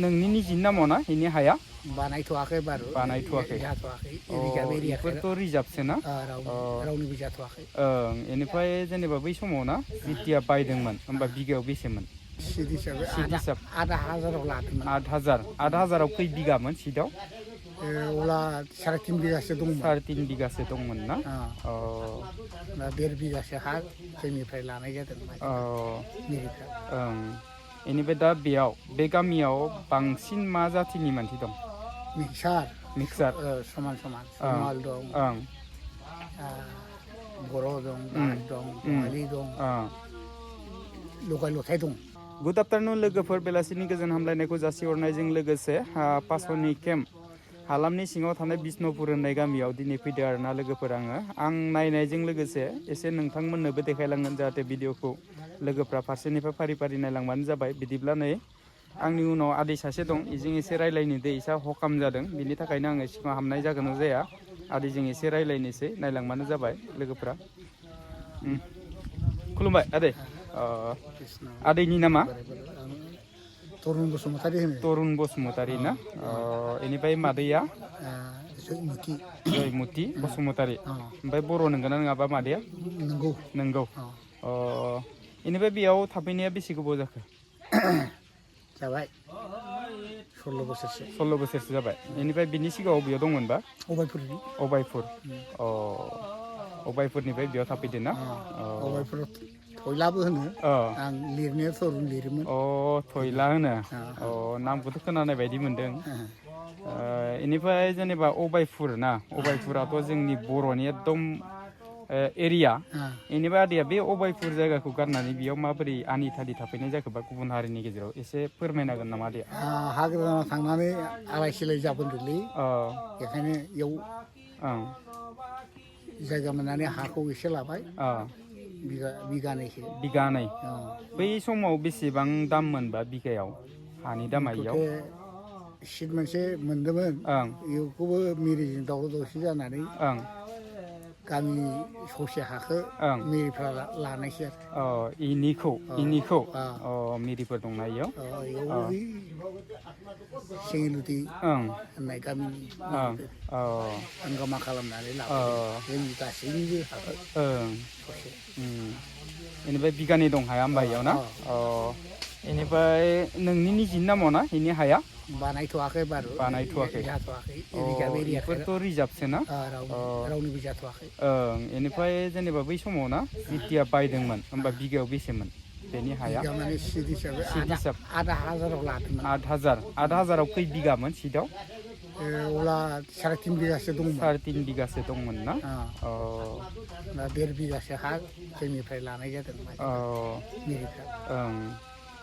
नोंनि निजिनि नामाव ना इनि हाया बानायथ'वाखै बारु बानायथ'वाखै जाथ'वाखै बेफोरथ' रिजार्भसो ना रावनिबो जाथ'वाखै ओं इनिफ्राय जेनेबा बै समाव ना जितिया बायदोंमोन होमबा बिगायाव बेसेमोन सिट हिसाबै सिट हिसाब आधा हाजाराव लादोंमोन 8,000 खै बिगामोन सिटआव अब्ला 3.5 बिगासो दंमोन 3.5 बिगासो दंमोन ना दा 1.5 बिगासो हा जोंनिफ्राय लानाय जादों मिरिफ्रा ओं इनिफ्राय दा बेयाव बे गामियाव बांसिन मा जातिनि मानसि दं मिक्सार समान समाल दं ओं बर' दं बास दं बङालि दं लगाय लथाय दं गुड आफ्टारनुन लोगोफोर बेलासिनि गोजोन हामलायनायखौ जासिहरनायजों लोगोसे पासनि केम्प हालामनि सिङाव थानाय बिष्णुपुर होननाय गामियाव दिनै फैदो आरोना लोगोफोर आं नायनायजों लोगोसे एसे नोंथांमोननोबो देखायलांगोन जाहाथे भिडिअखौ लोगोफ्रा फारसेनिफ्राय फारि फारि नायलांबानो जाबाय बिदिब्ला नै आंनि उनाव आदै सासे दं इजों एसे रायलायनो दै इसा हखाम जादों बिनि थाखायनो आङो सिगाङाव हाबनाय जागोन जाया आदैजों एसे रायलायनोसै नायलांबानो जाबाय लोगोफ्रा खुलुमबाय आदै आदैनि नामा तरुन बसुमतारी होनो तरुन बसुमतारी ना इनिफ्राय मादैया जयमुति बसुमतारी ओमफ्राय बर' नंगौना नङाबा मादैया नंगौ इनिफ्राय बेयाव थाफैनाया बेसे गोबाव जाखो जाबाय 16 बोसोरसो 16 बोसोरसो जाबाय इनिफ्राय बिनि सिगाङाव बेयाव दंमोनबा अबायपुर अबायपुरनिफ्राय बेयाव थाफैदो ना अबायपुराव थयलाबो होनो आं लिरनाया तरुन लिरोमोन थयला होनो नामखौथ' खोनानाय बायदि मोनदों इनिफ्राय जेनेबा अबायपुराथ' जोंनि बर'नि एकदम एरिया इनिफ्राय आदैया बे अबायपुर जायगाखौ गारनानै बेयाव माबोरै आनि थालि थाफैनाय जाखोबा गुबुन हारिनि गेजेराव एसे फोरमायनो हागोन नामा आदैया हाग्रामा थांनानै आलाय सिलाय जाबोदोंलै बेखायनो इयाव जायगा मोननानै हाखौ एसे लाबाय बिगानै बै समाव बेसेबां दाम मोनबा बिगायाव हानि दामा इयाव सिट मोनसे मोनदोंमोन बेखौबो मिरिजों दावराव दावसि जानानै गामि ससे हाखौ मिरिफ्रा लानायसै आरो इनिखौ मिरिफोर दंना इयाव सेंलुथि होननाय गामिनि हांगामा खालामनानै लाबाय जोंनि गासैनिबो ससे इनिफ्राय बिगानै दं हाया होमबा इयाव ना इनिफ्राय नोंनि निजिनि नामाव ना इनि हाया बानायथ'वाखै बारु जाथ'वाखै बेफोरथ' रिजार्भसो ना रावनिबो जाथ'वाखै इनिफ्राय जेनेबा बै समाव ना जितिया बायदोंमोन होमबा बिगायाव बेसेमोन बेनि हाया सिट हिसाबै आधा हाजाराव लादोंमोन 8,000 खै बिगामोन सिटआव अब्ला 3.5 बिगासो दंमोन 3.5 बिगासो दंमोन ना दा 1.5 बिगासो हा जोंनिफ्राय लानाय जादों मिरिफ्रा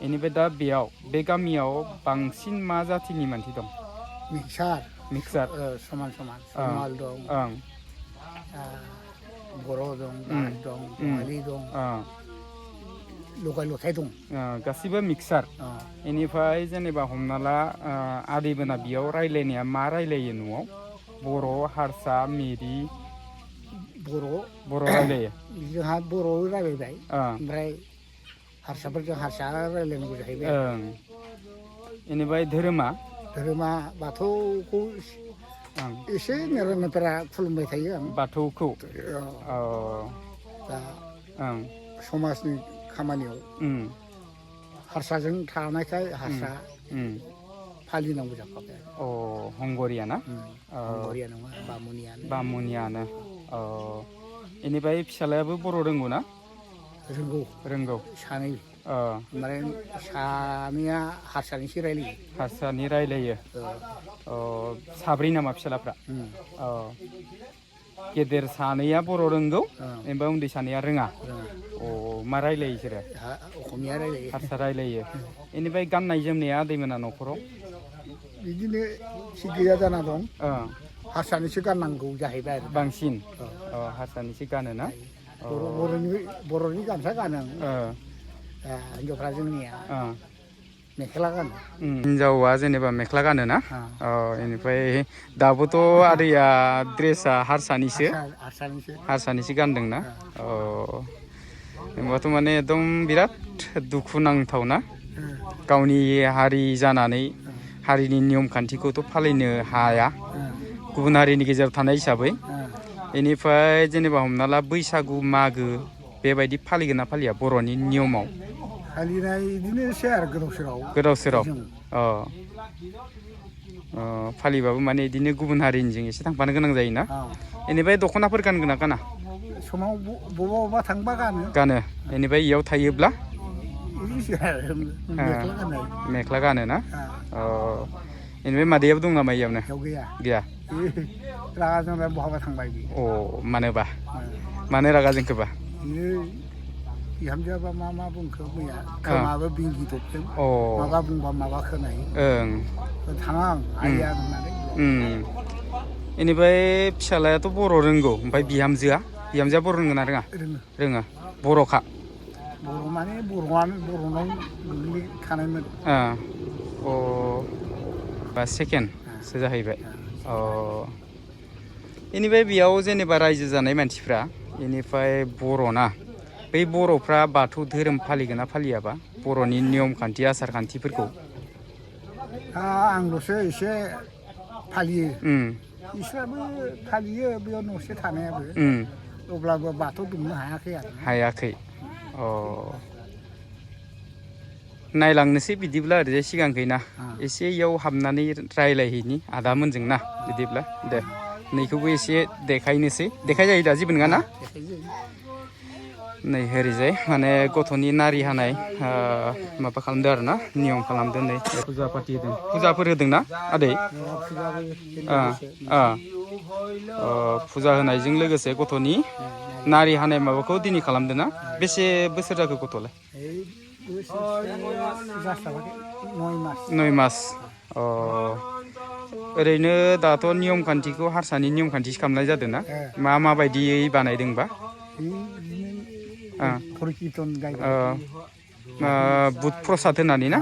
इनिफ्राय दा बेयाव बे गामियाव बांसिन मा जातिनि मानसि दं मिक्सार समान समाल दं बर' दं बास दं बङालि दं लगाय लथाय दं गासिबो मिक्सार इनिफ्राय जेनेबा हमना ला आदैमोना बेयाव रायलायनाया मा रायलायो न'आव बर' हारसा मिरि बर' रायलायो जोंहा बर' रायलायबाय ओमफ्राय हारसाफोरजों हारसा रायलायनांगौ जाहैबाय इनिफ्राय धोरोमा बाथौखौ एसे नेरा खुलुमबाय थायो आं बाथौखौ दा समाजनि खामानियाव हारसाजों थानायखाय हारसा फालिनांगौ जाफाबाय हंगरिया ना हंगरिया नङा बामुनियानो इनिफ्राय फिसालायाबो बर' रोंगौ ना रोंगौ सानै ओमफ्राय सानैया हारसानि रायलायो साब्रै नामा फिसालाफ्रा गेदेर सानैया बर' रोंगौ ओमफ्राय उन्दै सानैया रोङा मा रायलायो बिसोरो असमिया रायलायो हारसा रायलायो इनिफ्राय गाननाय जोमनाया आदैमोना न'खराव बिदिनो थिग गैया जाना दं हारसानिसो गाननांगौ जाहैबाय आरो बांसिन हारसानिसो गानोना बर'नि गामसा गानो हिनजावफ्रा जोंनिया मेख्ला गानो हिनजावा जेनेबा मेख्ला गानो ना इनिफ्राय दाबोथ' आदैया ड्रेसा हारसानिसो गानदोंना होनबाथ' माने एकदम बिराद दुखु नांथावना गावनि हारि जानानै हारिनि नियम खान्थिखौथ' फालिनो हाया गुबुन हारिनि गेजेराव थानाय हिसाबै बेनिफ्राय जेनेबा हमना ला बैसागु मागो बेबायदि फालिगोन ना फालिया बर'नि नियमाव फालिनाय बिदिनो एसे आरो गोदाव सोराव फालिबाबो माने बिदिनो गुबुन हारिनिजों एसे थांफानो गोनां जायोना बेनिफ्राय दख'नाफोर गानगोन ना गाना समाव बबा थांबा गानो बेनिफ्राय इयाव थायोब्ला मेख्ला गानो ना बेनिफ्राय मादैयाबो दं नामा इयावनो गैया रागा जोंना बहाबा थांबाय मानोबा मानो रागा जोंखोबा बिहामजोआबा मा बुंखो मैया खोमाबो बिंगि दबदों माबा बुंबा माबा खोनायो थाङा आं आइया होननानै बेनिफ्राय फिसालायाथ' बर' रोंगौ ओमफ्राय बिहामजोआ बर' रोंगोन ना रोङा बर'खा बर' माने बर'नाव गोग्लैखानायमोन बा सेकेन्डसो जाहैबाय बेनिफ्राय बेयाव जेनेबा रायजो जानाय मानसिफ्रा बेनिफ्राय बर'ना बै बर'फ्रा बाथौ धोरोम फालिगोन ना फालियाबा बर'नि नियम खान्थि आसार खान्थिफोरखौ आंल'सो एसे फालियो इसोराबो फालियो बेयाव न'से थानायाबो अब्लाबो बाथौ दुमनो हायाखै नायलांनोसै बिदिब्ला ओरैजाय सिगांखैना एसे इयाव हाबनानै रायलायहैनि आदामोनजों ना बिदिब्ला दे नैखौबो एसे देखायनोसै देखाय जायो दा जेबो नङा ना नै ओरैजाय माने गथ'नि नारि हानाय माबा खालामदों आरो ना नियम खालामदों नै फुजा पाति होदों फुजाफोर होदों ना आदै फुजा होनायजों लोगोसे गथ'नि नारि हानाय माबाखौ दिनै खालामदों ना बेसे बोसोर जाखो गथ'लाय 9 मास ओरैनो दाथ' नियम खान्थिखौ हारसानि नियम खान्थिसो खालामनाय जादों ना माबायदियै बानायदोंबा बुध प्रसाद होनानै ना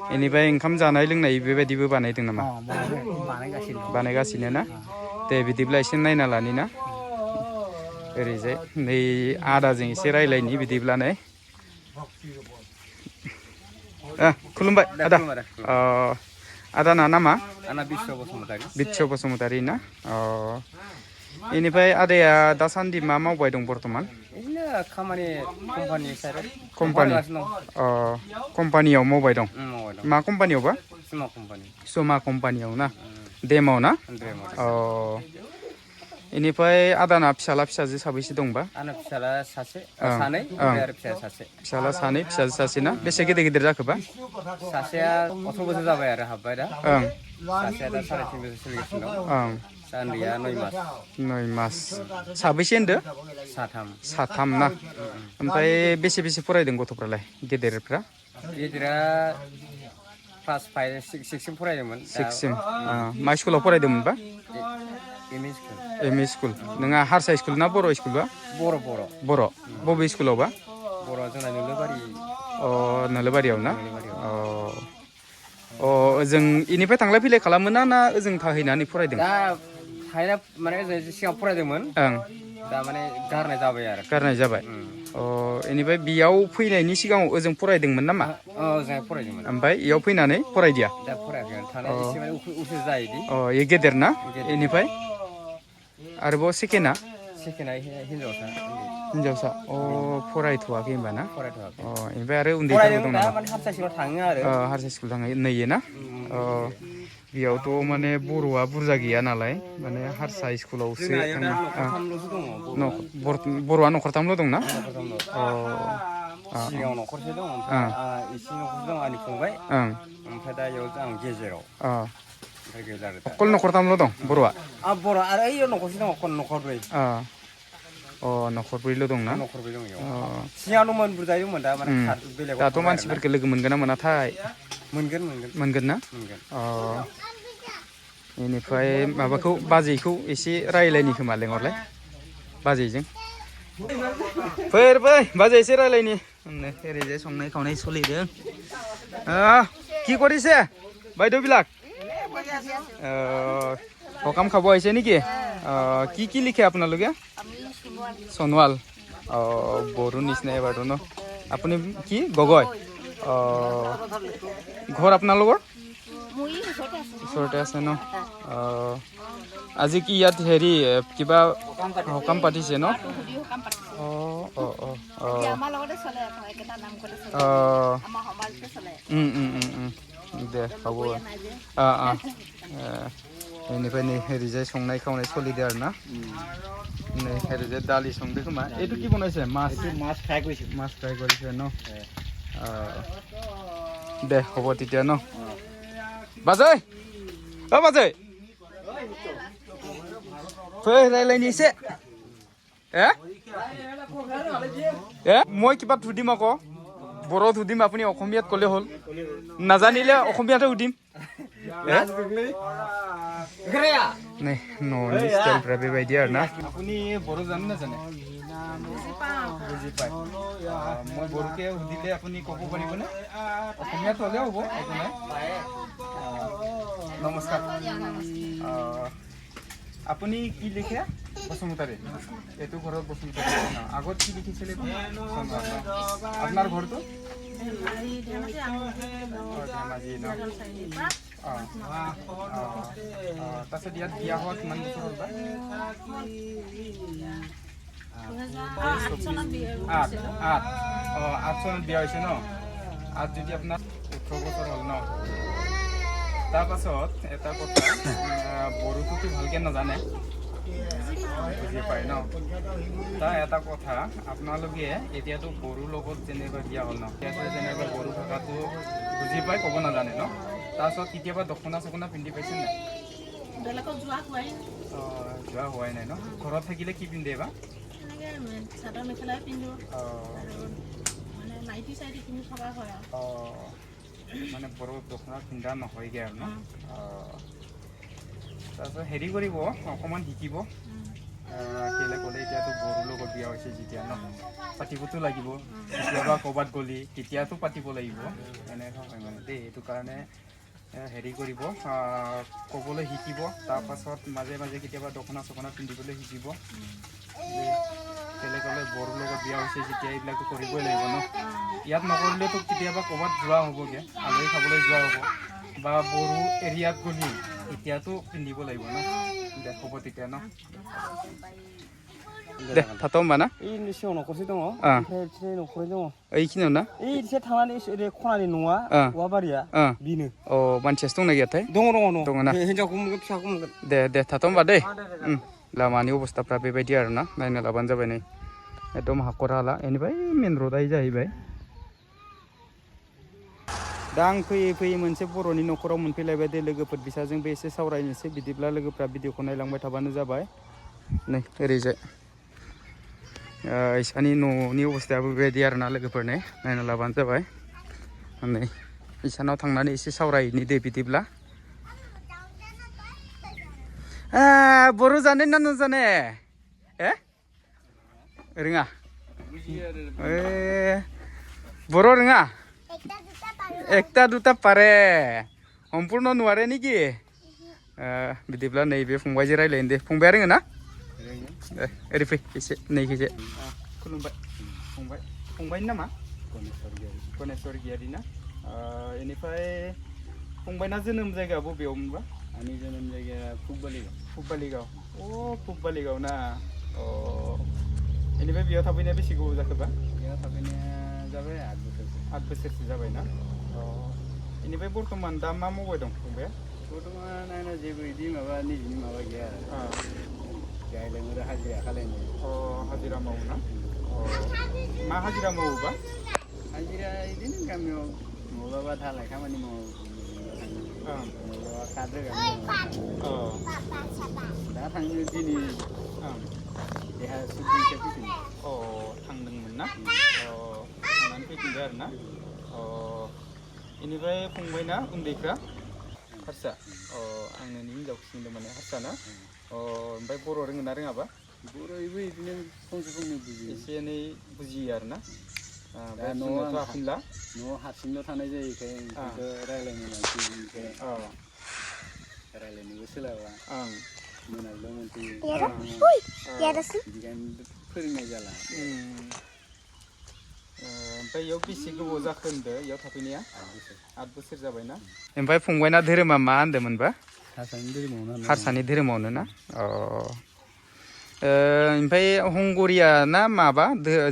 बेनिफ्राय ओंखाम जानाय लोंनाय बेबायदिबो बानायदों नामा बानायगासिनो ना दे बिदिब्ला एसे नायना लानि ना ओरैजाय नै आदाजों एसे रायलायनि बिदिब्ला नै खुलुमबाय आदा आदाना नामा बिस्व बसुमतारी ना बेनिफ्राय आदाया दासान्दि मा मावबाय दं बर्थमान कम्पानियाव मावबाय दं मा कम्पानियावबा समा कम्पानियाव ना डेमाव ना बेनिफ्राय आदाना फिसाला फिसाजो साबैसे दंबा फिसाला सानै फिसाजो सासे ना बेसे गेदेर गेदेर जाखोबा सासेया 18 बोसोर जाबाय आरो हाबबाय दा सासेया दा 3.5 बोसोर सोलिगासिनो दं उन्दैया 9 मास साबैसे होनदो साथाम ना ओमफ्राय बेसे फरायदों गथ'फ्रालाय गेदेरा क्लास 5 6 सिम फरायदोंमोन 6 सिम मा स्कुलाव फरायदोंमोनबा एम इ स्कुल नोंहा हारसा स्कुल ना बर' स्कुलबा बर' बबे स्कुलावबा जोंना नोलोबारि नोलोबारियाव ना ओजों इनिफ्राय थांलाय फैलाय खालामो ना ओजों थाहैनानै फरायदों दा थाहैना माने सिगां फरायदोंमोन दा माने गारनाय जाबाय बेनिफ्राय बेयाव फैनायनि सिगाङाव ओजों फरायदोंमोन नामा ओजों फरायदोंमोन ओमफ्राय इयाव फैनानै फरायदिया दा फरायाखै थानाय एसे माने उसुबिदा जायोदि ये गेदेर ना बेनिफ्राय आरोबाव सेकेन्डआ हिनजावसा फरायथ'वाखै होनबा ना ओमफ्राय आरो उन्दै दं नामा हारसा स्कुल थाङो नैयो ना बेयावथ' माने बर'आ बुरजा गैया नालाय माने हारसा स्कुलावसो बर'आ न'खरथामल' दंना सिगाङाव न'खरसे दं इसिं न'खरसे दं आंनि फंबाय ओमफ्राय दा इयाव आं गेजेराव अकल न'खरथामल' दं बर'आ आरो ओइयाव न'खरसे दं न'खरब्रै न'खरब्रैल' दंना सिगां दंमोन बुरजायै दंमोन दा माने बेलेगाव दाथ' मानसिफोरखौ लोगो मोनगोन ना मोनाथाय मोनगोन ना बेनिफ्राय माबाखौ बाजैखौ एसे रायलायनि खोमा लेंहरलाय बाजैजों बाजै एसे रायलायनि ओरैजाय संनाय खावनाय सोलिदों কি কৰিছে বাইদেউবিলাক সকাম খাব আহিছে নেকি কি লিখে আপোনালোকে সোণোৱাল বড়ো নিচিনাই বাৰু ন আপুনি কি গগৈ ঘৰ আপোনালোকৰ ওচৰতে আছে ন আজি কি ইয়াত হেৰি কিবা সকাম পাতিছে ন দে হ'ব बेनिफ्राय नै ओरैजाय संनाय खावनाय सोलिदों आरो ना नै ओरैजाय दालि संदों खोमा এইটো কি বনাইছে মাছ ফ্ৰাই কৰিছে ন দে হ'ব তেতিয়া ন বাজৈ অ বাজৈ ফै ৰাইলাইনি এसे মই কিবা সুধিম আকৌ বড়োত সুধিম আপুনি অসমীয়াত ক'লে হ'ল নাজানিলে অসমীয়াতে সুধিম नै ন'नि ষ্টাইলफ्रा बेबायदि आरो ना আপুনি বড়ো জানে না জানে বুজি পায় মই বড়োকে সুধিলে আপুনি ক'ব পাৰিবনে অসমীয়াত হ'লেও হ'ব একো নাই নমস্কাৰ আপুনি কি লিখে বসুমতাৰী এইটো ঘৰত বসুমতাৰী আগত কি লিখিছিলে আপোনাৰ ঘৰটো তাৰপিছত ইয়াত বিয়া হোৱা কিমান বছৰ হ'ল বা 8 চনত বিয়া হৈছে ন আজ যদি আপোনাৰ 18 বছৰ হ'ল ন তাৰপাছত এটা কথা বড়োটোতো ভালকৈ নাজানে বুজি পায় ন তাৰ এটা কথা আপোনালোকে এতিয়াতো বড়োৰ লগত যেনেকৈ বিয়া হ'ল ন যেনেকৈ বড়ো ভাষাটো বুজি পায় ক'ব নাজানে ন তাৰপিছত কেতিয়াবা দখনা চখনা পিন্ধি পাইছে নাই যোৱা হোৱাই নাই ন ঘৰত থাকিলে কি পিন্ধে বা চাদৰ মেখেলাই পিন্ধো মানে বড়ো দখনা পিন্ধা নহয়গৈ আৰু ন তাৰপিছত হেৰি কৰিব অকণমান শিকিব কেলে ক'লে এতিয়াতো বড়োৰ লগত বিয়া হৈছে যেতিয়া ন পাতিবতো লাগিব কেতিয়াবা ক'ৰবাত গ'লি তেতিয়াতো পাতিব লাগিব এনেকুৱা হয় মানে দেই এইটো কাৰণে হেৰি কৰিব ক'বলৈ শিকিব তাৰপাছত মাজে মাজে কেতিয়াবা দখনা চখনা পিন্ধিবলৈ শিকিব কেলে ক'লে বড়োৰ লগত বিয়া হৈছে যেতিয়া এইবিলাকতো কৰিবই লাগিব ন ইয়াত নকৰিলেতো কেতিয়াবা ক'ৰবাত যোৱা হ'বগৈ আলহী খাবলৈ যোৱা হ'ব বা বড়ো এৰিয়াত গ'লি এতিয়াতো পিন্ধিব লাগিব ন দে হ'ব তেতিয়া ন দে थाथ' होमबा ना इ सिगाङाव न'खरसे दङ ओमफ्राय न'खरै दङ ओइखिनियाव ना एसे थांनानै ओरै खनानि न'आ औवाबारिया बिनो अ मानसियासो दंना गैयाथाय दङ ना हिनजावखौ मोनगोन फिसाखौ मोनगोन दे थाथ' होमबा दे लामानि अबस्थाफ्रा बेबायदि आरो ना नायना लाबानो जाबाय नै एकदम हाखर हाला बेनिफ्राय मेन र'डआ जाहैबाय दा आं फैयै फैयै मोनसे बर'नि न'खराव मोनफैलायबाय दे लोगोफोर बिसाजोंबो एसे सावरायनोसै बिदिब्ला लोगोफ्रा भिडिअखौ नायलांबाय थाबानो जाबाय नै ओरैजाय इसानि न'नि अबस्थायाबो बेबायदि आरो ना लोगोफोर नै नायना लाबानो जाबाय नै इसानाव थांनानै एसे सावरायनि दे बिदिब्ला बर' जाने ना नजाने रोङा बर' रोङा একটা দুটা পাৰে সম্পূৰ্ণ নোৱাৰে নেকি बिदिब्ला नैबे फंबायजों रायलायनो दे फंबाया रोङो ना ओरै फै एसे नैखैजाय खुलुमबाय फंबाय फंबायनि नामा गनेश्वर गियारि ना बेनिफ्राय फंबायना जोनोम जायगा बबेयावमोनबा आंनि जोनोम जायगाया फुगबालिगाव अ फुगबालिगाव ना अ बेनिफ्राय बेयाव थाफैनाया बेसे गोबाव जाखोबा बेयाव थाफैनाया जाबाय 8 बोसोरसो जाबाय ना बेनिफ्राय बर्थमान दा मा मावबाय दं फंबाया बर्थमान आंना जेबो बिदि माबा निजिनि माबा गैया गायलाङो हाजिरा खालामो हाजिरा मावो ना मा हाजिरा मावोबा हाजिरा बिदिनो गामियाव माब्लाबा धालाय खामानि मावो माब्लाबा काट रोगानो दा थांनो दिनै देहा सुबिदा फैदों थांदोंमोन ना थांनानै फैफिनदो आरो ना बेनिफ्राय फंबायना उन्दैफ्रा हारसा आंनो हिनजावखौ सोंदों माने हारसा ना ओमफ्राय बर' रोङो ना रोङाबा बर'यैबो बिदिनो फंसे फंनै बुजियो एसे एनै बुजियो आरो ना दा न'आव आफिनला न'आव हारसिंल' थानाय जायोखाय रायलायनो मानसिखाय रायलायनोबो सोलाबा मोनाबिलियाव मोनफैयो बेखायनो फोरोंनाय जाला ओमफ्राय इयाव बेसे गोबाव जाखो होनदो इयाव थाफैनाया 8 बोसोर जाबायना ओमफ्राय फंबायना धोरोमा मा होनदोंमोनबा हारसानि धोरोमावनो ना ओमफ्राय हंगरिया ना माबा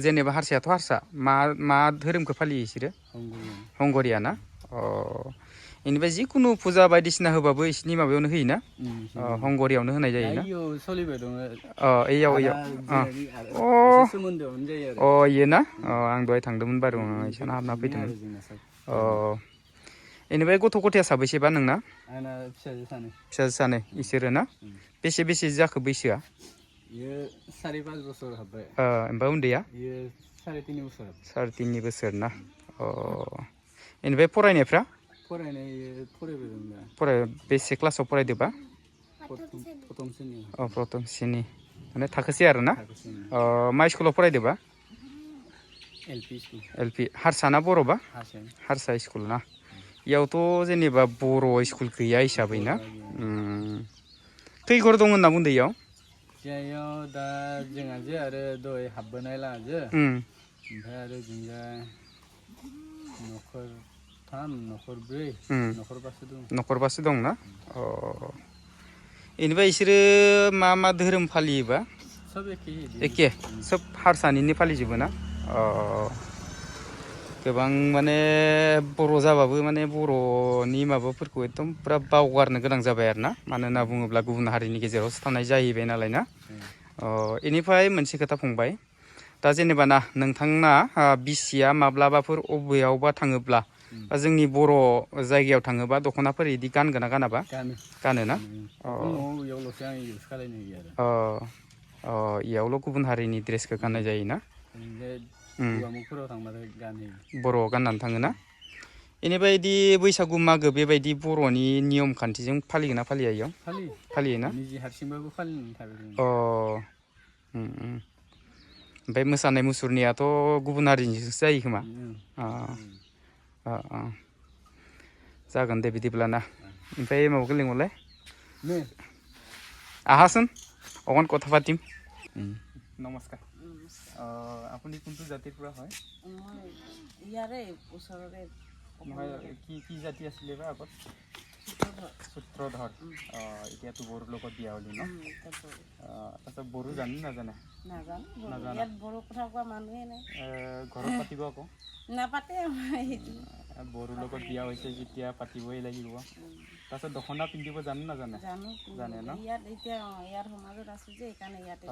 जेनेबा हारसायाथ' हारसा मा धोरोमखौ फालियो बिसोरो हंगरिया ना इनिफ्राय जिखुनु फुजा बायदिसिना होबाबो इसनि माबायावनो होयोना हंगरियावनो होनाय जायोना इयाव इयो ना आं दहाय थांदोंमोन बारु इसाना हाबना फैदोंमोन इनिफ्राय गथ' गथाया साबैसेबा नोंना फिसाजो सानै इसोरो ना बेसे जाखो बैसोआ ओमफ्राय उन्दैया 3.5 बोसोर ना इनिफ्राय फरायनायफ्रा बेसे क्लासाव फरायदोबा प्रथम श्रेणी माने थाखोसे आरो ना मा स्कुलाव फरायदोबा LP हारसा ना बर'बा हारसा स्कुल ना इयावथ' जेनेबा बर' स्कुल गैया हिसाबै ना खै घर दं होनना बुंदो इयाव दा जोंहाजो आरो दहाय हाबबोनाय लाहाजो ओमफ्राय आरो जोंजा न'खरबासो दं ना इनिफ्राय इसोरो मा धोरोम फालियोबा एखे सोब हारसानिनो फालिजोबो ना गोबां माने बर' जाबाबो माने बर'नि माबाफोरखौ एकदम पुरा बावगारनो गोनां जाबाय आरो ना मानो होनना बुङोब्ला गुबुन हारिनि गेजेरावसो थानाय जाहैबाय नालाय ना इनिफ्राय मोनसे खोथा फंबाय दा जेनेबा ना नोंथांना बिसिया माब्लाबाफोर अबेयावबा थाङोब्ला बा जोंनि बर' जायगायाव थाङोबा दख'नाफोर इदि गानगोना गानाबा गानो ना इयावल' गुबुन हारिनि ड्रेसखौ गाननाय जायोना बर'आव गाननानै थाङोना इनिफ्राय इदि बैसागु मागो बेबायदि बर'नि नियम खान्थिजों फालिगोन ना फालिया इयाव फालियोना ओमफ्राय मोसानाय मुसुरनायाथ' गुबुन हारिनिसो जायो खोमा जागोन दे बिदिब्लाना ओमफ्राय माबाखौ लिंहरलाय আহাচোন অকণ কথা পাতিম নমস্কাৰ আপুনি কোনটো জাতিৰ পৰা হয় ইয়াৰে ওচৰৰে নহয় কি জাতি আছিলে বা আগত সূত্ৰধৰ এতিয়াতো বড়োৰ লগত বিয়া হ'লি ন তাৰপিছত বড়ো জানি নাজানে ইয়াত বড়ো কথা কোৱা মানুহে নাই ঘৰত পাতিব আকৌ নাপাতে বড়োৰ লগত বিয়া হৈছে যেতিয়া পাতিবই লাগিব তাৰপিছত দখনা পিন্ধিব জানে নাজানে জানে ন ইয়াত এতিয়া ইয়াৰ সমাজত আছো যে সেইকাৰণে ইয়াতে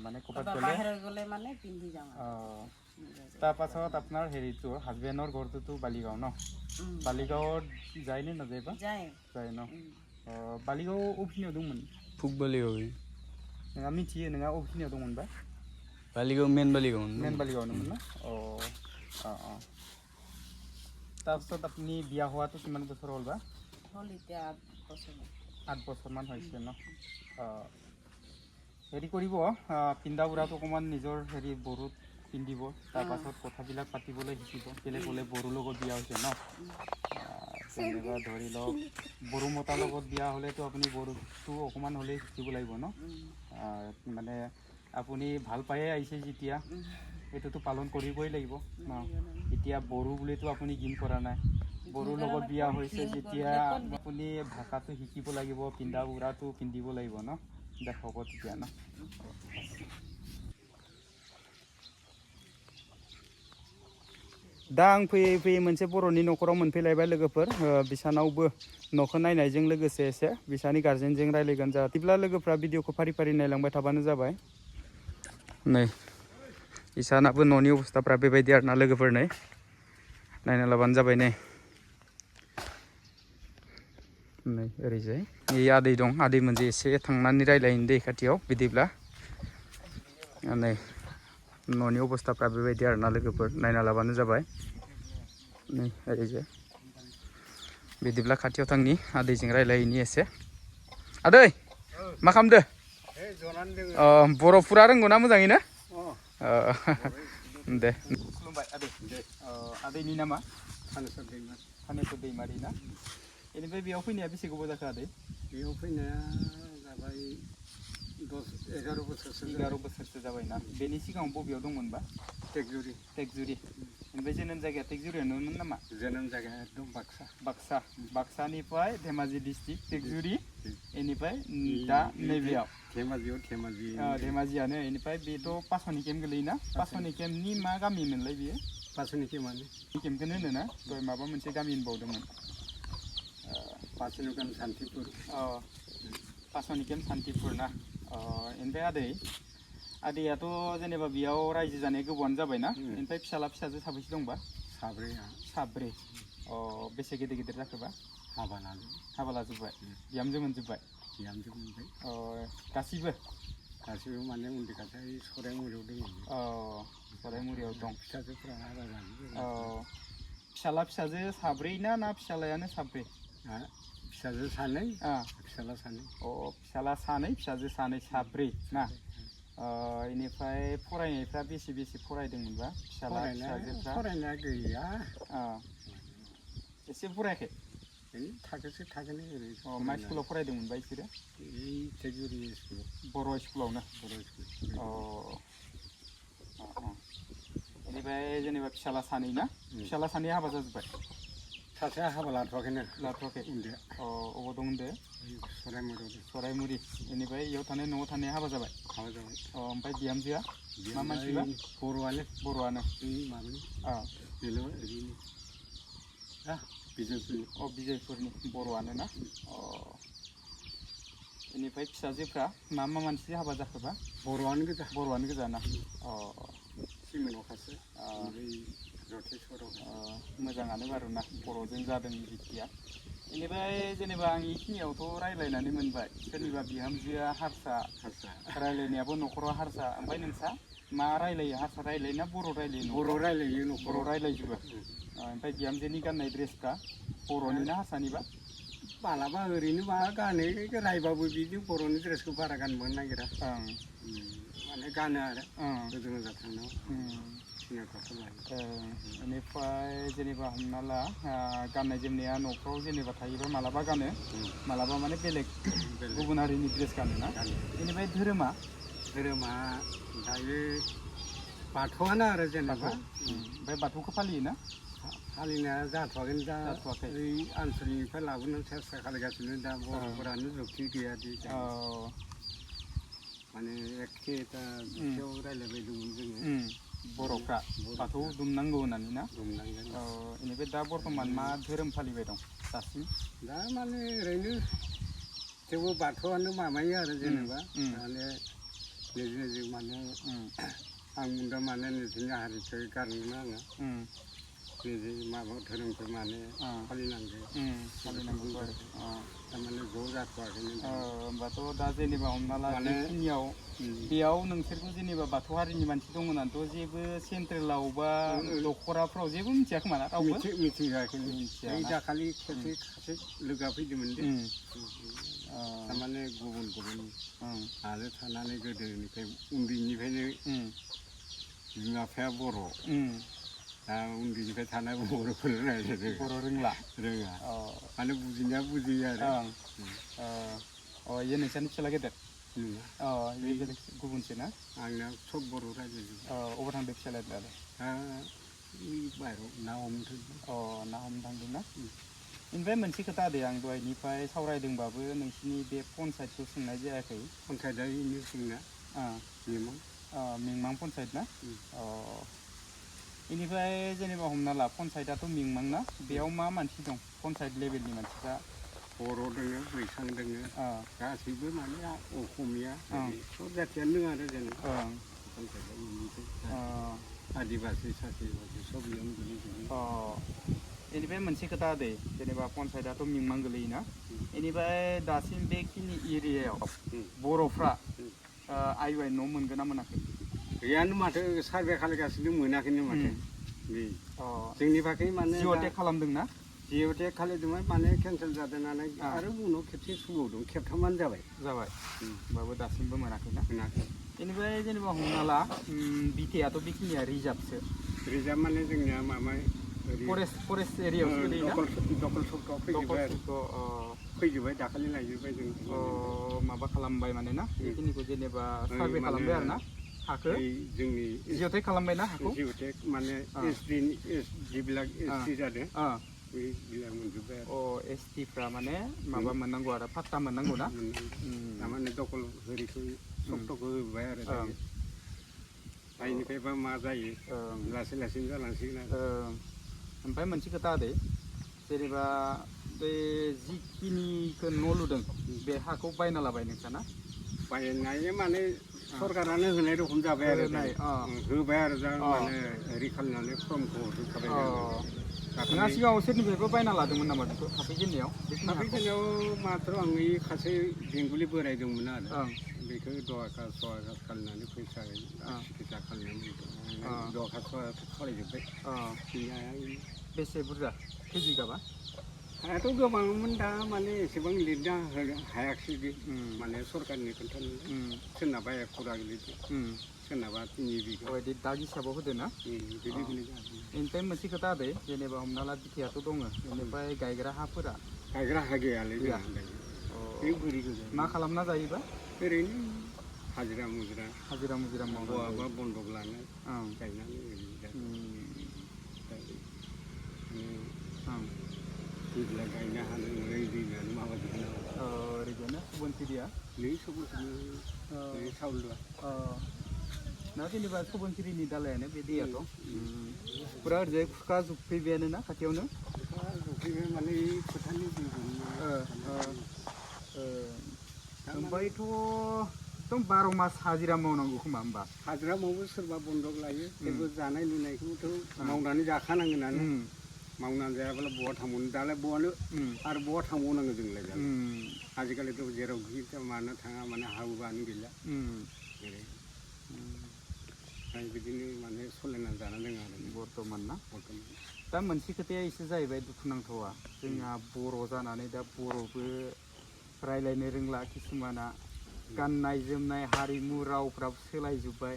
মানে ক'ৰবাত বাহিৰত গ'লে মানে পিন্ধি যাওঁ তাৰপাছত আপোনাৰ হেৰিটো হাজবেণ্ডৰ ঘৰটোতো বালিগাঁও ন বালিগাঁৱত যায়নে নাযায় বা যায় ন बालिगाव अबेखिनियाव दंमोन फुक बालिगाव नोंहा मिथियो नोंहा अबेखिनियाव दंमोनबा बालिगाव मेन बालिगावनोमोन ना তাৰপিছত আপুনি বিয়া হোৱাটো কিমান বছৰ হ'ল বা হ'ল এতিয়া 8 বছৰমান হৈছে ন হেৰি কৰিব পিন্ধা উৰাটো অকণমান নিজৰ হেৰি বড়োত পিন্ধিব তাৰপাছত কথাবিলাক পাতিবলৈ শিকিব কেলে ক'লে বড়োৰ লগত বিয়া হৈছে ন যেনেবা ধৰি লওক বড়ো মতাৰ লগত বিয়া হ'লেতো আপুনি বড়োটো অকণমান হ'লেই শিকিব লাগিব ন মানে আপুনি ভাল পায়ে আহিছে যেতিয়া এইটোতো পালন কৰিবই লাগিব ন এতিয়া বড়ো বুলিতো আপুনি গিন কৰা নাই বড়োৰ লগত বিয়া হৈছে যেতিয়া আপুনি ভাষাটো শিকিব লাগিব পিন্ধা উৰাটো পিন্ধিব লাগিব ন দেখাব তেতিয়া ন दा आं फैयै फैयै मोनसे बर'नि न'खराव मोनफैलायबाय लोगोफोर बिसानावबो न'खौ नायनायजों लोगोसे एसे बिसानि गार्जेनजों रायलायगोन जा बिदिब्ला लोगोफ्रा भिडिअखौ फारि फारि नायलांबाय थाबानो जाबाय नै इसानाबो न'नि अबस्थाफ्रा बेबायदि आरोना लोगोफोर नै नायना लाबानो जाबाय नै ओरैजाय आदै दं आदै मोनसे एसे थांनानै रायलायनो दै खाथियाव बिदिब्ला नै न'नि अबस्थाफ्रा बेबायदि आरोना लोगोफोर नायना लाबानो जाबाय नै ओरैजाय बिदिब्ला खाथियाव थांनि आदैजों रायलायनि एसे आदै मा खालामदो बर'फोरा रोंगौना मोजाङैनो दे खुलुमबाय आदै आदैनि नामा फानेश्वर दैमारि ना बेनिफ्राय बेयाव फैनाया बेसे गोबाव जाखो आदै बेयाव फैनाया जाबाय 11 बोसोरसो 11 बोसोरसो जाबायना बेनि सिगाङाव बबेयाव दंमोनबा टेकजुरि टेकजुरि ओमफ्राय जोनोम जायगाया टेकजुरियावनोमोन नामा जोनोम जायगाया एकदम बाक्सा बाक्सानिफ्राय धेमाजि डिस्ट्रिक्ट टेकजुरि बेनिफ्राय दा नैबेयाव धेमाजियानो बेनिफ्राय बेथ' पासनि केम्प गोलैयोना पासनि केम्पनि मा गामिमोनलाय बियो पासनि केम्पआनो केम्पखौनो होनो ना दहाय माबा मोनसे गामि होनबावदोंमोन पासनि केम्प सान्तिपुर पासनि केम्प सान्तिपुर ना ओमफ्राय आदैयाथ' जेनेबा बेयाव रायजो जानाया गोबावानो जाबायना ओमफ्राय फिसाजो साबैसे दंबा साब्रै बेसे गेदेर गेदेर जाखोबा हाबा लाजोब्बाय बिहामजो मोनजोब्बाय गासिबो माने उन्दै गासै सराइमुरियाव दङ सराइमुरियाव दं फिसाजोफोरा हाबा जानो फिसाजो साब्रै ना फिसालायानो साब्रै फिसाजो सानै फिसाला सानै फिसाला सानै फिसाजो सानै साब्रै ना बेनिफ्राय फरायनायफ्रा बेसे फरायदोंमोनबा फिसाजोफ्रा फरायनाया गैया एसे फरायाखै थाखोनै ओरै मा स्कुलाव फरायदोंमोनबा बिसोरो टेकजुरि स्कुलाव बर' स्कुलावनो बेनिफ्राय जेनेबा फिसाला सानै ना फिसाला सानै हाबा जाजोब्बाय सासेया हाबा लाथ'वाखै उन्दैया अबाव दं होनदो सराइमुरि बेनिफ्राय इयाव न'आव थानाया हाबा जाबाय ओमफ्राय बिहामजोआ मा मानसिबा बर'आनो बिजयपुरनि बर'आनो ना बेनिफ्राय फिसाजोफ्रा मा मानसि हाबा जाखोबा बर'आनो गोजा ना मोजाङानो बारु ना बर'जों जादों जितिया बेनिफ्राय जेनेबा आं बेखिनियावथ' रायज्लायनानै मोनबाय सोरनिबा बिहामजोआ हारसा रायज्लायनायाबो न'खराव हारसा ओमफ्राय नोंसा मा रायज्लायो हारसा रायज्लायो ना बर' रायज्लायो बर' रायज्लायजोबो ओमफ्राय बिहामजोनि गाननाय ड्रेसफ्रा बर'नि ना हारसानिबा मालाबा ओरैनो माबा गानो रायबाबो बिदि बर'नि ड्रेसखौ बारा गाननो मोननो नागिरा माने गानो आरो गोजान थांनायाव बेनिफ्राय जेनेबा हमना ला गाननाय जोमनाया न'फ्राव जेनेबा थायोबा मालाबा गानो मालाबा माने बेलेग गुबुन हारिनि ड्रेस गानो ना बेनिफ्राय धोरोमा दायो बाथौआनो आरो जेनेबा ओमफ्राय बाथौखौ फालियोना फालिनाया जाथ'वाखै ओइ आनसलिकनिफ्राय लाबोनो सेस्था खालामगासिनो दा बर'फोरानो जुक्ति गैया माने एखेथा जुक्तियाव रायज्लायबाय दंमोन जोङो बर'फ्रा बाथौ दुमनांगौ होननानै ना दुमनांगोन बेनिफ्राय दा बर्थमान मा धोरोम फालिबाय दं दासिम दा माने ओरैनो थेवबो बाथौआनो माबायो आरो जेनेबा माने निजे माने आं बुंदों माने निजिनि हारिखौ गारनो नाङा निजे माबा धोरोमखौ माने फालिनांगौ आरो थारमाने ज' जाथ'वाखैनो होमबाथ' दा जेनेबा हमना ला बेखिनियाव बेयाव नोंसोरखौ जेनेबा बाथौ हारिनि मानसि दङ होननानैथ' जेबो सेन्ट्रेलाव बा दख'राफ्राव जेबो मिथिया खोमा ना रावबो मिथियाखै दाखालि खेबसे सासे लोगोआ फैदोंमोन दे थारमाने गुबुन आरो थानानै गोदोनिफ्राय उन्दैनिफ्रायनो बिमा बिफाया बर' दा उन्दैनिफ्राय थानाय बर'फोर रायज्लायदों बर' रोङा माने बुजिनाया बुजियो आरो इयो नोंसानि फिसाला गेदेर बेलेग गुबुनसो ना आंना सब बर' रायज्लायजोबो अबाव थांदों फिसालाया दालाय बाहेराव ना हमनो थांदों ना ओमफ्राय मोनसे खोथा आदै आं दहायनिफ्राय सावरायदोंबाबो नोंसिनि बे पन्सायतखौ सोंनाय जायाखै पन्सायतआ इनो जोंना मिंमां पन्सायत ना बेनिफ्राय जेनेबा हमना ला पन्सायतआथ' मिंमां ना बेयाव मा मानसि दं पन्सायत लेभेलनि मानसिफ्रा बर' दोङो बैसां दोङो गासैबो माने असमिया सब जाथियानो दङ आरो जेनेबा पन्सायतआव आदिबासि सादिबासि सब बेयावनो गोलैजोबो बेनिफ्राय मोनसे खोथा आदै जेनेबा पन्सायतआथ' मिंमां गोलैयोना बेनिफ्राय दासिम बेखिनि एरियायाव बर'फ्रा आइ न' मोनगोन ना मोनाखै गैयानो माथो सार्भे खालामगासिनो मोनाखैनो माथो जोंनि बागै माने जिअ'टेक खालामदोंना जिअ'टेक खालामदोंमोन माने केन्सेल जादों नालाय आरो उनाव खेबसे सुबावदों खेबथामानो जाबाय होमबाबो दासिमबो मोनाखैना मोनाखै बेनिफ्राय जेनेबा हमना ला बिथायाथ' बेखिनिया रिजार्भसो रिजार्भ माने जोंनिया माबा फरेस्ट एरियायावसो गोलैयोना दखल सफ्टआव फैजोब्बाय आरो फैजोब्बाय दाखालि लायजोब्बाय जों माबा खालामबाय माने ना बेखिनिखौ जेनेबा सार्भे खालामबाय आरो ना हाखौ जोंनि जिअ'टेक खालामबाय ना हाखौ जिअ'टेक माने जिবিলাক एसडि जादों बिलाइ मोनजोब्बाय आरो एसटिफ्रा माने माबा मोननांगौ आरो फाट्टा मोननांगौ ना थारमाने दखल होरिखौ सफ्टखौ होबाय आरो दाइनिफ्रायबा मा जायो लासै लासैनो जालांसिगोन आरो ओमफ्राय मोनसे खोथा आदै जेनेबा बे जिखिनिखौ न' लुदों बे हाखौ बायना लाबाय नोंसाना बायनाय माने सरकारानो होनाय रखम जाबाय आरो होबाय आरो दा माने हेरि खालामनानै फर्मखौ हरजोबखाबाय नोंहा सिगाङाव सोरनिफ्रायबो बायना लादोंमोन नामा बेखौ हाफैजेननायाव हाफैजेननायाव मात्र आं बै सासे बेंगलि बोराय दंमोन आरो बेखौ दरखास्त खालामनानै फैसा सिकित्सा खालामनानै दरखास्त खालामजोब्बाय बेसे बुरजा खै बिगाबा हायाथ' गोबांमोन दा माने एसेबां लिरना हायाखिसै बे माने सरकारनि खोन्थानो सोरनाबा 1 कुरा गोलैदों सोरनाबा 3 बिगा बेबायदि दाग हिसाबाव होदो ना ओमफ्राय मोनसे खोथा आदै जेनेबा हमना ला बिथायाथ' दङ बेनिफ्राय गायग्रा हा गैयालै गैया बे बोरि गोजा मा खालामना जायोबा ओरैनो हाजिरा मुजिरा मावनानै बहाबा बन्दक लानो गायनानै दैज्लां गायनो हानो मोनै दैज्लांनो माबाजोबगोन ओरैनो सुबनसिरिया नै सुबनसिरि साउलदुवा ना जेनेबा सुबनसिरिनि दालायानो बे दैयाथ' फुरा ओरैजाय खुरखा जोबफैबायानो ना खाथियावनो जोबफैबाय माने फोथारनि ओमफ्रायथ' एकदम 12 मास हाजिरा मावनांगौ खोमा होमबा हाजिरा मावो सोरबा बन्दक लायो थेवबो जानाय लोंनायखौथ' मावनानै जाखानांगोनानो मावनानै जायाब्ला बहा थांबावनो दालाय बहानो आरो बहा थांबावनांगौ जोंलाय दा आजिखालिथ' जेरावखि मानो थाङा माने हाबोबानो गैला बिदिनो माने सलायनानै जाना दङ आरो बर्थमान ना दा मोनसे खोथाया एसे जाहैबाय दुखुनांथावा जोंहा बर' जानानै दा बर'बो रायज्लायनो रोंला किसुमाना गाननाय जोमनाय हारिमु रावफ्राबो सोलायजोब्बाय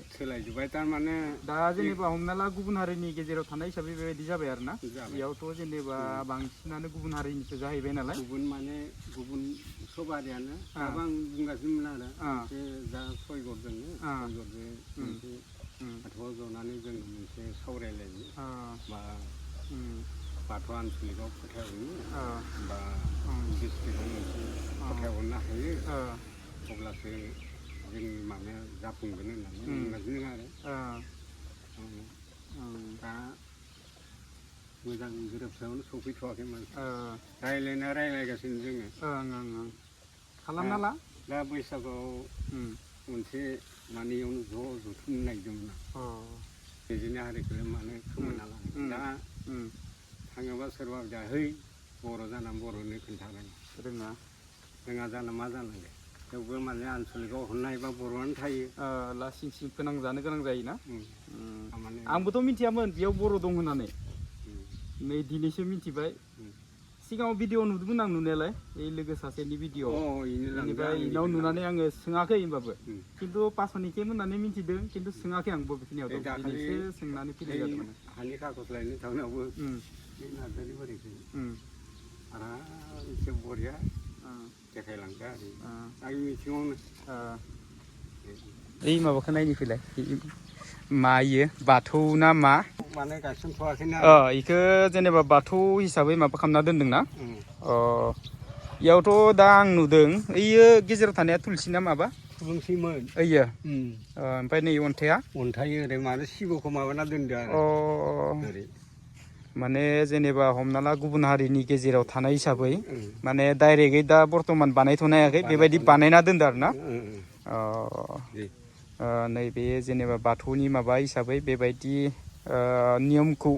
थारमाने दा जेनेबा हमना ला गुबुन हारिनि गेजेराव थानाय हिसाबै बेबायदि जाबाय आरो ना बेयावथ' जेनेबा बांसिनानो गुबुन हारिनिसो जाहैबाय नालाय गुबुन सब हारियानो दाबो आं बुंगासिनोमोन आरो दा सयगरजोंनो मोनसे बाथौआव जनानै जोङो मोनसे सावरायलायनो बा बाथौ आनसलिकआव फोथायहरनो बा डिस्ट्रिक्टआव मोनसे फोथायहरनो हायो अब्लासो जोंनि माबाया जाफुंगोन होननानै बुंगासिनो आरो दा मोजां गोरोबसायावनो सफैथ'वाखै मानसि रायज्लायगासिनो जोङो खालामना ला दा बैसागुआव मोनसे माने इयावनो ज' जथुमनो नागिरदोंमोन बिदिनो हारिखौ माने खोमाना लानो दा थाङोबा सोरबा है बर' जानानै बर'नो खोन्थाबाय रोङा जाना मा जानांगौ थेवबो माने आनसलिकआव हरनाय बा बर'आनो थायो लासिं सिं फोनांजानो गोनां जायोना आंबोथ' मिथियामोन बेयाव बर' दं होननानै नै दिनैसो मिथिबाय सिगाङाव भिडिअ नुदोंमोन आं नुनायालाय बे लोगो सासेनि भिडिअ बेनिफ्राय इनाव नुनानै आङो सोङाखै होनबाबो खिन्थु पासनिकेम होननानै मिथिदों खिन्थु सोङाखै आं बबेखिनियाव दं दिनैसो सोंनानै फैनाय जादोंमोन हानि कागज लायनो थांनायावबो बे नार्जारि बारिखौ आरामसे बरिया देखायलांदो आरो आं मिथिङावनो ओइ माबाखौ नायनो फैलाय मा इयो बाथौ ना मा माने गायसनथ'वाखैना इखो जेनेबा बाथौ हिसाबै माबा खालामना दोनदोंना इयावथ' दा आं नुदों ओइयो गेजेराव थानाया तुलसि ना माबा थुलुंसिमोन ओइयो ओमफ्राय नै अन्थाइया ओरै माने सिब'खौ माबाना दोनदो आरो ओरै माने जेनेबा हमना ला गुबुन हारिनि गेजेराव थानाय हिसाबै माने डाइरेक्टयै दा बर्थमान बानायथ'नो हायाखै बेबायदि बानायना दोनदो आरो ना नैबे जेनेबा बाथौनि माबा हिसाबै बेबायदि नियमखौ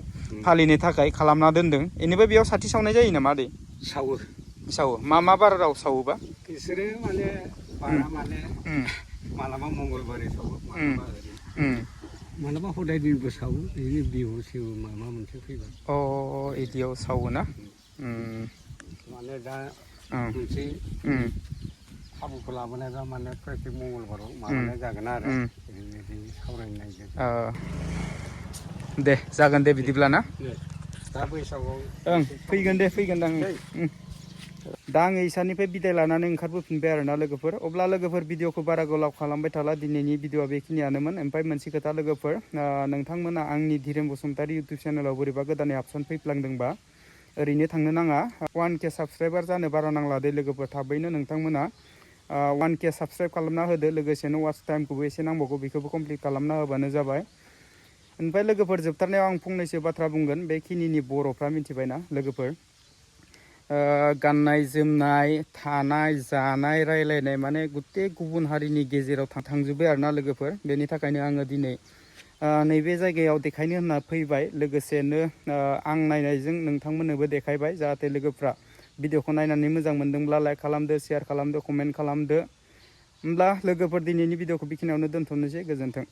फालिनो थाखाय खालामना दोनदों बेनिफ्राय बेयाव साथि सावनाय जायो नामा आदै सावो मा बाराव सावोबा बिसोरो माने बारा माने मालाबा मंगलबारै सावो मालाबा हदाय दिनबो सावो बिदिनो बिहु सिहु माबा मोनसे फैबा इदियाव सावो ना माने दा मोनसे खाबुखौ लाबोनायबा माने प्रत्येक मंगलबाराव माबानाय जागोन आरो सावरायनो नागिरदों दे जागोन दे बिदिब्ला ना दा बैसागुआव ओं फैगोन दे फैगोन आं दा आङो इसानिफ्राय बिदाय लानानै ओंखारबोफिनबाय आरोना लोगोफोर अब्ला लोगोफोर भिडिअखौ बारा गोलाव खालामबाय थाला दिनैनि भिडिअआ बेखिनियानोमोन ओमफ्राय मोनसे खोथा लोगोफोर नोंथांमोना आंनि धीरेन बसुमतारी इउटुब चेनेलाव बोरैबा गोदानै आपसन फैफ्लांदोंबा ओरैनो थांनो नाङा 1K साबस्क्राइबार जानो बारा नांला दे लोगोफोर थाबैनो नोंथांमोना 1K साबस्क्राइब खालामना होदो लोगोसेनो वाच टाइमखौबो एसे नांबावगौ बेखौबो कमप्लिट खालामना होबानो जाबाय ओमफ्राय लोगोफोर जोबथारनायाव आं फंनैसो बाथ्रा बुंगोन बेखिनिनि बर'फ्रा मिथिबायना लोगोफोर गाननाय जोमनाय थानाय जानाय रायलायनाय माने गुथे गुबुन हारिनि गेजेराव थांजोब्बाय आरोना लोगोफोर बेनि थाखायनो आङो दिनै नैबे जायगायाव देखायनो होनना फैबाय लोगोसेनो आं नायनायजों नोंथांमोननोबो देखायबाय जाहाथे लोगोफ्रा भिडिअखौ नायनानै मोजां मोनदोंब्ला लाइक खालामदो शेयार खालामदो कमेन्ट खालामदो होमब्ला लोगोफोर दिनैनि भिडिअखौ बेखिनियावनो दोनथ'नोसै गोजोन्थों